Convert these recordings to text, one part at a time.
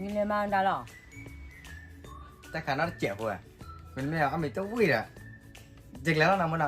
နလဲၤမၤဒၣ်လီၤ. တၢ်ခးနီတစဲးဖိဧါ, မ့မ့ၢ်အီၣ်မ့ၤတဝံၣ်ဒီး, ယကလဲၤလီၤနၤမ့ၢ်နီၤ.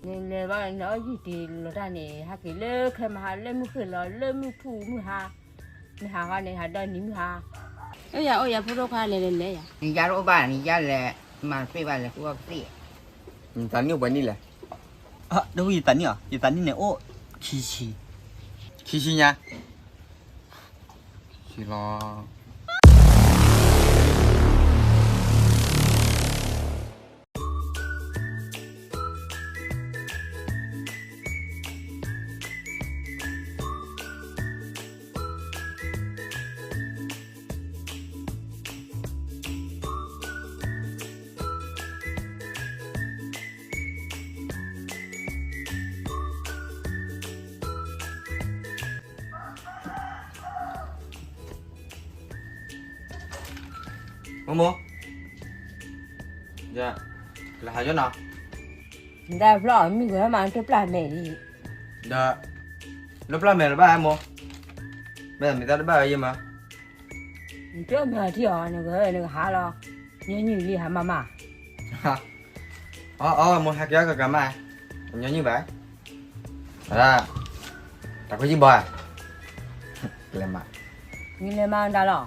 နလဲၤဘၣ် နအီၣ်ယံာ်တ့ၢ်လီၤတၢ်န့ၣ် ဟဲက့ၤလၢခဲမဟါ လၢမုၢ်ဃ့ၢ်လီၤ လၢမုၢ်ထူၣ်မုၢ်ဟါ, မ့ၢ်ဟးဂီၤန့ၣ် ဟးဒီနံၤမုၢ်ဟါ. အိၣ်ယၤ အိၣ်ယၤ ဖိဒိၣ်ခွါလဲၤလဲၤလဲၤယၤ. နံၤယါတအိၣ်ဘၣ် နံၤယါလဲၤ, မၤတပ့ၢ်ဘၣ်လဲၤ ကူၣ်အီၣ်ကသ့ၣ်. နသးနံၣ်အိၣ်ပှဲၤနံၣ်လဲၣ်. တဝံၣ်ယသးနံၣ်အီၤ, ယသးနံၣ်န့ၣ်အိၣ်ခံဆံ. ခံဆံညါ. ဆံလီၤ. မိၢ်မိၢ်, ယလဲၤဟးယီၤနီၤ. နတၢ်ဖျီၣ်မံၤကွဲမး တပျၢ်မဲာ်လံ. ဒီး လၢပျၢ်မဲာ်လၢၤဘၣ်မိၢ်, မ့ၢ်မ့ၢ်တၢ်တဘၣ်ဝဲယဲမး. နတမၤထံအီၤ နကဟဲနကဟးလီၤ, ညီနုၢ်လံဟးမးမး. အီ အီ မိၢ်ဟဲက့ၤအီၣ်ကကၤမး, ညီနုၢ်ဘၣ်. အဒၣ်, တၢ်ခွဲးယံၢ်ဘီဧါ, ကလဲၤမး, နလဲၤမၤဒၣ်လီၤ.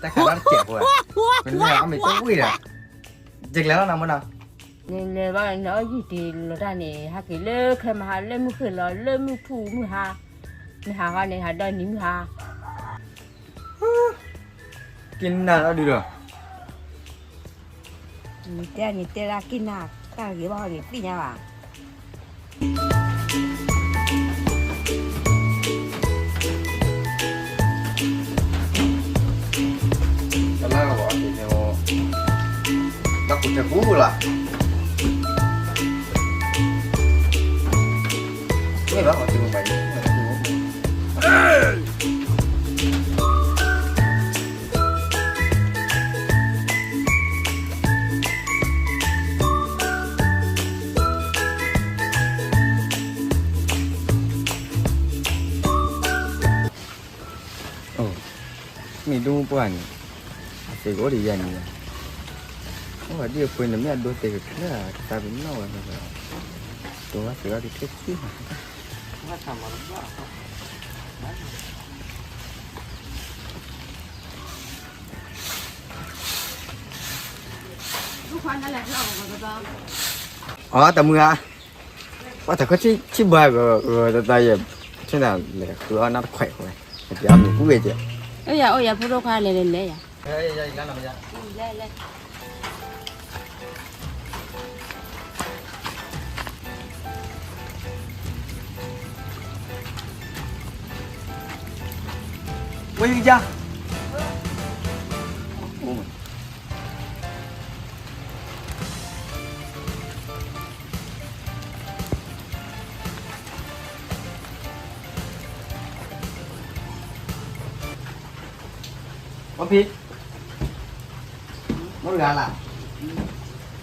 တၢ်ခးနီတစဲးဖိဧါ, မ့မ့ၢ်အီၣ်မ့ၤတဝံၣ်ဒီး, ယကလဲၤလီၤနၤမ့ၢ်နီၤ. နလဲၤဘၣ် နအီၣ်ယံာ်တ့ၢ်လီၤတၢ်န့ၣ် ဟဲက့ၤလၢခဲမဟါ လၢမုၢ်ဃ့ၢ်လီၤ လၢမုၢ်ထူၣ်မုၢ်ဟါ, မ့ၢ်ဟးဂီၤန့ၣ် ဟးဒီနံၤမုၢ်ဟါ. က့ၤနၤလီၤဒုဒီး, နတဲနတဲဒၣ်က့ၤနၤ, တၢ်ဂ့ၤဘၣ်ဟီန့ၣ်သ့ၣ်ညါဘၣ်. တၢ်လၢကဘၣ်အီၣ်က့ၤန့ၣ်, တၢ်ကူၣ်ထဲကူၣ်လီၤ. မ့ၢ်ဘၣ်အီၣ်က့ၤမ့ၢ်ဘၣ်ယဲၢ်, မ့ၢ်ဒိၣ်ပှၢ်န့ၣ်, အစ့ၢ်ကီးအိၣ်ဒီးယၤန့ၣ်, အိၣ်ဒံၣ်အပှ့ၤန့ၣ် မ့ၢ်အဒိသဲးကချၢ, ကသးပ့ၤနီၣ်ဝဲ, တိၤဝဲစ့ၢ်ကီးက့ၤထဲဆံး. အီ တမုၢ်ဧါ, ပှၤတၢ်ခီဆံးဘၣ်ဂီၤဂီၤတၢ်တၢ်ယဲၢ်, ဆ့ၣ်နၤလဲၤဃုအီၣ်နၢ်တခွဲးဝဲ, ပျၢ်မ့ၢ်ကူၣ်ဝဲကဲ, အိၣ်ယၤ အိၣ်ယၤ ဖိဒိၣ်ခွါလဲၤလဲၤလဲၤယၤ. ဝဲယကယၤ. အိၣ်ဖံ, အိၣ်တဂၤလီၤ,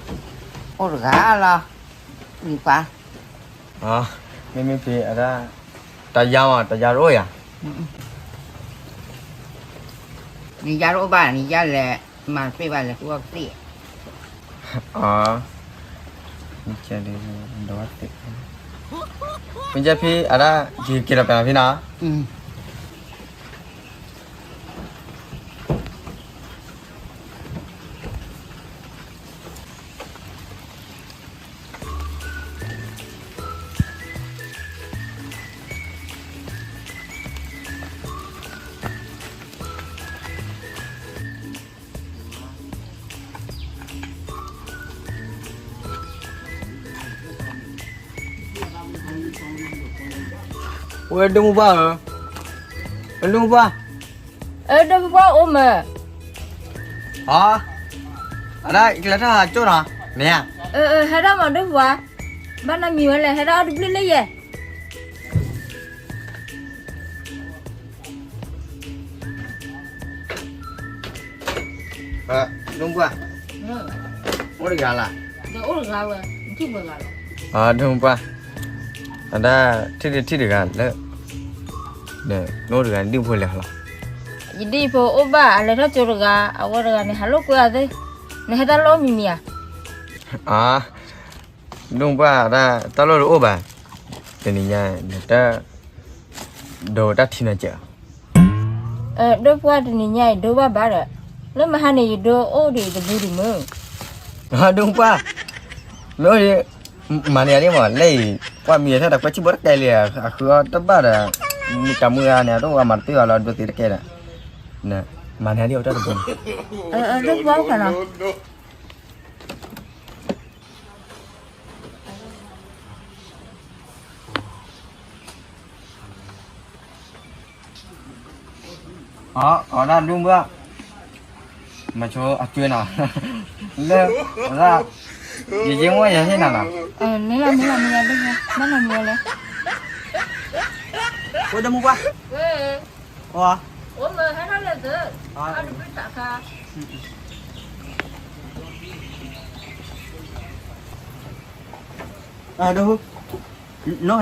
အိၣ်တဂၤလီၤ, မံၤပှၤ, မ့မ့ၢ်ဖံအဒၣ်, တၢ်ယါမး တၢ်ယါတအိၣ်ယၤ. နံၤယါတအိၣ်ဘၣ် နံၤယါလဲၤ, မၤတပ့ၢ်ဘၣ်လဲၤကူၣ်အီၣ်ကသ့ၣ်. အ, မ့ၢ်ကဲဖံအဒၣ်, ယက့ၤဒီးပၢ်ဖံနီၤ. ဝဲဒိၣ်မူဘၣ်ဧၢ, ဝဲဒိၣ်မူဘၣ်, အဒိၣ်မူဘၣ်အိၣ်မး, အ, အဒၣ်ယကလဲၤထီၣ်ဟးကၠိၣ်နီၤ, မ့ၢ်ဧါ, ဟဲဒၣ်မးဒိၣ်မူဘၣ်, ဘၣ်နမံၤဝဲလဲၣ် ဟဲဒၣ်အီၣ်တဘျုးလၢယဲၢ်. ဒိၣ်မူဘၣ်, အိၣ်တဂၤလီၤ, ဒိၣ်မူဘၣ်, အဒၣ်ထံၣ်တထံၣ်တဂၤလၢ, နအိၣ်တဂၤဒုၣ်ဖိလဲၤလီၤ. ယဒ်ယဖိအိၣ်ဘၣ် အလဲၤထီၣ်ကၠိတဂၤ အဝဲတဂၤန့ၣ် ဟးလိာ်ကွဲအီၤသ့, နဟဲတၢ်လိာ်မံၤမံၤဧါ. အါ, ဒိၣ်မူပှၢ် တၢ်လိာ်တအိၣ်ဘၣ်, တနံၤညါ နတၢ် ဒိးတၢ်ထံနီၤစဲး. ဒိၣ်ပှၢ် တနံၤညါအံၤဒိၣ်ဘၣ်ဘၣ်ဒီး, လၢမဟါန့ၣ် ယဒိၣ်အိၣ်ဒံးတဘျုးဒံးမုၢ်. ဒိၣ်ပှၢ်, မ့ၢ်အိၣ်ဒံး, မၤန့ၢ်ယၤဒ်မး လၢအံၤ ပှၢ်မံၤအထၢၣ်တၢ်ကွဲးထံၣ်ဘိတကဲလံ, အဃုအီၣ်တဘၣ်ဒီး, မုၢ်တၢ်မုၢ်ဂၤန့ၣ် အဒိၣ်အမၤတပ့ၢ်ဘၣ်လီၤ ဒိးသ့တကဲဒီး, မၤန့ၢ်ယၤဒ်အီၤတၢ်တဘျုးန့ၣ်. ဒိၣ်ပှၢ် အိၣ်ဖဲနီၤ. အီ အီဒၣ်ဒိၣ်မူပှၢ်, မၤဆိအကၠွဲနီၤ, လၢ ဒၣ်, ယယ့ၢ်မူယဟ့ၣ်နၤနီၤ. မ့ၢ်လီၤ မ့ၢ်လီၤ မ့ၢ်လီၤ ဒိၣ်မူ, ဘၣ်နီတမံၤလဲၣ်. ဝဲဒိၣ်မူပှၢ်, အီ, ဒိၣ်မူ, နီၢ်ဟဲယ့ၢ်လ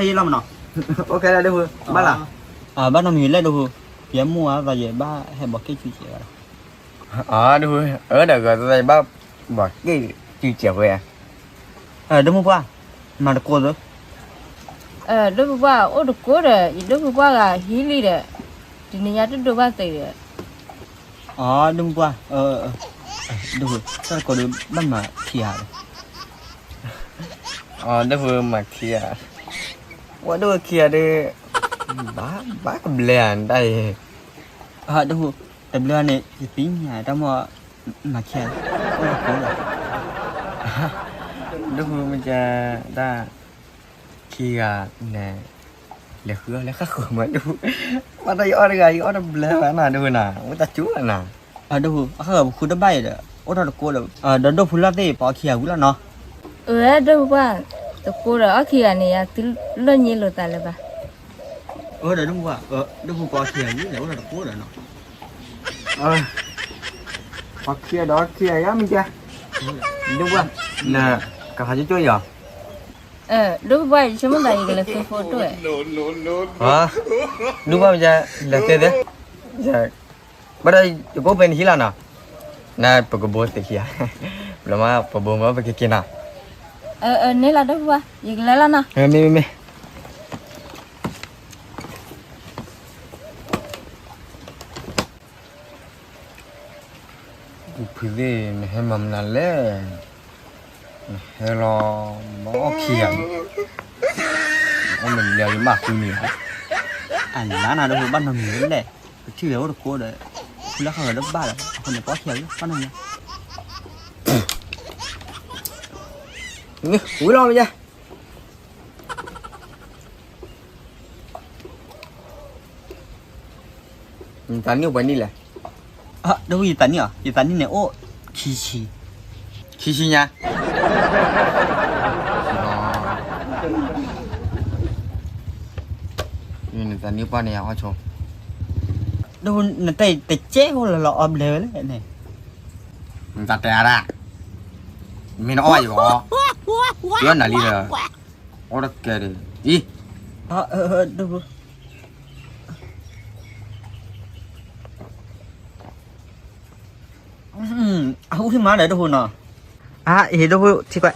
ီၤမနီၤ, အိၣ်ခဲလၢာ်ဒိၣ်မူ, ဘၣ်လီၤ, ဘၣ်နီတမံၤလဲၣ်ဒိၣ်မူ, ယဲမူအသးယဲဘၣ်ဟဲဘီးက့ၣ်စုစဲးဘၣ်လီၤ. အီ ဒိၣ်မူ, အၢ ဒီးဂၤသးယဘၣ်ဘီးက့ၣ်စုစဲးဝဲ, ဒိၣ်မူပှၢ်, မၤတကိးသၢ ဒိၣ်မူပှၢ် အိၣ်တကိးဒီး ယဒိၣ်မူပှၢ်ဂၤဟံးလံဒီး, တနံၤညါတဒိးဘၣ်သ့ဒီး, အီ ဒိၣ်မူပှၢ်, ဒိၣ်မူ, တၢ်တကိးဒီးဘၣ်မၤခံဂၤဒီး, အီ ဒိၣ်မူမၤခံဂၤ, ဝဲဒိၣ်ခံဂၤဒီး, ဘၣ်ကဘျဲဧါတၢ်အံၤ, ဒိၣ်မူ, တဘျီန့ၣ် ယသ့ၣ်ညါတၢ်မ့ၢ်, မၤခံဂၤ, အိၣ်တကိးဒီး, ဒိၣ်မူမ့ၢ်ကဲ, တၢ် ခံဂၤန့ၣ်, လဲၤဃုအီၣ်လၢဃၣ်ဃုာ်မးဒိၣ်, ဘၣ်တၢ်ယအီၣ်တဂၤ ယအီၣ်တဘျဲဘၣ်နၤဒိၣ်နၤ ဝဲတၢ်ကၠူနၤ, ဒိၣ်မူ, အဃၣ်ဃၢၤပဃုတဘၣ်အံၤဒီး အိၣ်ထီၣ်တကိးဒီး, ဒီးဒိၣ်ဖုလီၢ်သ့ၣ် ပအီၣ်ခံဂၤဝံၤလီၤနီၤ, အၢ ဒိၣ်မူပှၢ်, တကိးဒီးအီၣ်ခံဂၤန့ၣ် ယသုလၢညံလိာ်သးလၢၤဘၣ်, အၢ ဒီးဒိၣ်မူပှၢ်, ဒိၣ်မူပှၢ်အီၣ်ခံဂၤဝံၤလဲၣ် အိၣ်ထီၣ်တကိးဒီးနီၤ, အီၣ်ခံဂၤဒီးအီၣ်ခံဂၤယါမ့ၢ်ကဲ, ဒိၣ်မူပှၢ်, နကဟးကၠိကၠိအံၤလီၤ ဒိၣ်ပှၢ် ယဆိကမိၣ်သးယကလဲၤသုဖိဒိၣ်ဝဲ, ဒိၣ်ပှၢ်မ့ၢ်လဲၤသုသ့, ဘၣ်ဒီးယကအိၣ်ဖဲနဟံၣ်လီၤနီၤ, နပကဘိသ့ခံဂၤ, ဘျီမးပဘိမ့ၢ်ပကက့ၤနီၤ, န့ၣ်လီၤဒိၣ်ပှၢ် ယကလဲၤလီၤနီၤ, မ့ၢ်မ့ၢ်မ့ၢ် ဖုသ့ၣ် နဟဲမၤမနုၤလဲၣ်, နဟဲလီၤ, ဘၣ်အီၣ်ခံဂၤ, အီၣ်မ့ၢ်လၢယမၤဃုန့ၣ်, အနၤနၤဒီးဘၣ်နီတမံၤလဲၣ်, ပထံၣ်ဝဲအိၣ်တကိးဒီး, ဖုလၢဃၣ်ဃၢၤဒီးဘၣ်ဒီး အဃိန့ၣ် ပအီၣ်ခံဂၤဝံၤလီၤ ဘၣ်နီတမံၤ, ဝံၤလီၤမ့ၢ်ယါ နသးနံၣ်အိၣ်ပှဲၤနံၣ်လဲၣ်, ဒိၣ်မူ ယသးနံၣ်အီၤ ယသးနံၣ်န့ၣ်အိၣ်, ခံဆံ, ခံဆံညါ, နသးနံၣ်ပှၢ်န့ၣ်ယအီၣ်ဆိ, ဒိၣ်မူ နတၢ်တကဲဖိလၢလီၤအီဘျဲဝဲလဲၣ်န့ၣ်, နတၢ်တဲအါဒၣ်, မ့ၢ်နအီၣ်ယကအီၣ်, ယအီၣ်နၤလံဒီး, အီၣ်တကဲဒီး, အံၤ, ဒိၣ်မူ အဟူထံမးဒီးဒိၣ်ဟူနီၤ, အဟ့ၣ်ဒိၣ်ဟူထံကွၢ်,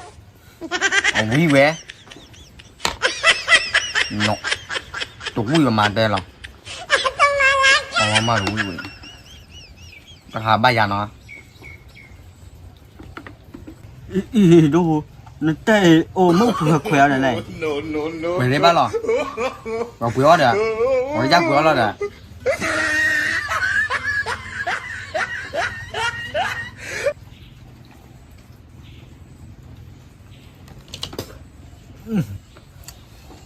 အဝံၣ်ဝဲ, တဝံၣ်ဝဲမၤတဲလီၤ, အဝဲမၤတဝံၣ်ဝဲ, တဟးဘၣ်ယၤနီၤ အံၤ ဒိၣ်ဟူ, နတဲအိၣ်မုၣ်ဖုခွဲးအီၤန့ၣ်လဲၣ်, ပှဲၤလ့ဘၣ်လီၤ, ပှဲၤအီၣ်ဒီး, ပှဲၤယၢ်ပှဲၤအီၣ်လီၤဒီး,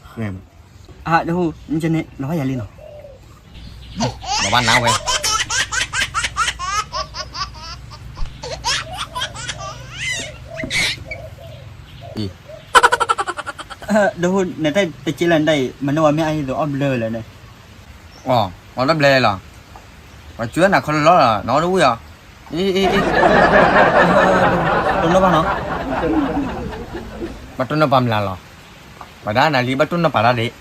ဃဲ, အဒိၣ်ဟူ, နကန့ၣ် လီၤဘၣ်ယၤလံနီၤ, လီၤဘၣ်နၤဝဲ ဒိၣ်ဟူ နတၢ်တကဲလၢနတၢ်အံၤ မ့ၢ်နဝဲမ့ၢ်အဟ့ၣ်သိးအီၣ်ဘျၢလၢၤန့ၣ်, အီၣ်တဘျဲလီၤ, ပှၤကၠူနၤခီလီလီၤ နအီၣ်တဝံၣ်အီၤ, အံၤ, တနီၣ်ဘၣ်နီၤ, ဘၣ်တိၢ်နီၣ်ပာ်မလၤလီၤ, ပှၤဒၣ်နၤလံ ဘၣ်တိၢ်နီၣ်ပာ်တၢ်ဒံး, တနီၣ်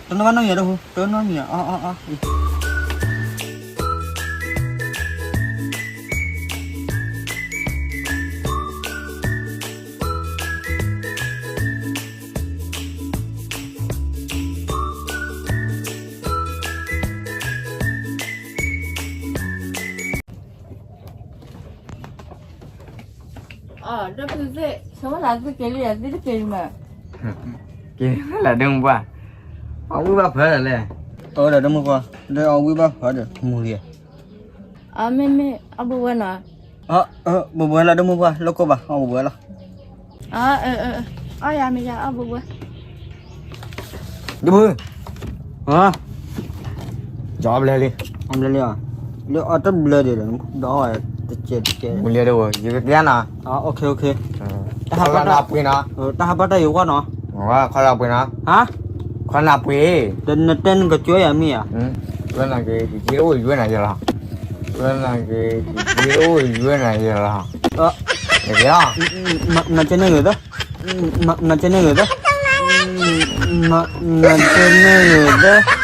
ဘၣ်နီတမံၤ ဒိၣ်ဟူ, တနီၣ်မံၤ, အီၣ်အီၣ်အီၣ်, ဒီပုၢ်သ့ၣ်, ဆၢဝဲလၢသုက့ၤလံ, သုတက့ၤလံမး, က့ၤလၢဒိၣ်မူပှၢ်, အဝံၣ်ဘၣ်ဖၢဒီးလဲၣ်, အဝဲဒၣ်ဒိၣ်မူပှၢ်, ဒီးအဝံၣ်ဘၣ်ဖၢဒီးမူလံ, မ့မ့ၢ်အီၣ်ဘှံးဝဲနီၤ, ဘှံးဝဲလၢဒိၣ်မူပှၢ်, လိၣ်ကိၢ်ဘၣ်, အီၣ်ဘှံးဝဲလီၤ, အီၣ်ယၤမ့ၢ်ယၤအီၣ်ဘှံးဝဲ, ဒိၣ်မူ ကၠီဘျဲလံ, ဘျဲလံ, လၢအီၣ်တဘျဲဒံးလီၤ, ဒီးတကဲးတကဲး, မူလံဒိၣ်, ယကကဲနီၤ, တၢ်ဟးဘၣ်တၢ်ယိၤဝဲနီၤ, ခီလီၤနၢ်ပှ့ၤနီၤ, ခီလီၤပှ့ၤနီၤ, ခီလီၤနၢ်ပှ့ၤ, ဒီးနတဲနကကၠီယၤမ့ၢ်ဧါ, လၢနက့ၤတက့ၤအိၣ်ယွဲနၤယလီၤ, လၢနက့ၤတက့ၤအိၣ်ယွဲနၤယလီၤ, နက့ၤလီၤ, မၤကဲန့ၣ်ဂ့ၤသၢ, မၤကဲန့ၣ်ဂ့ၤသၢ, မၤကဲန့ၣ်ဂ့ၤသၢ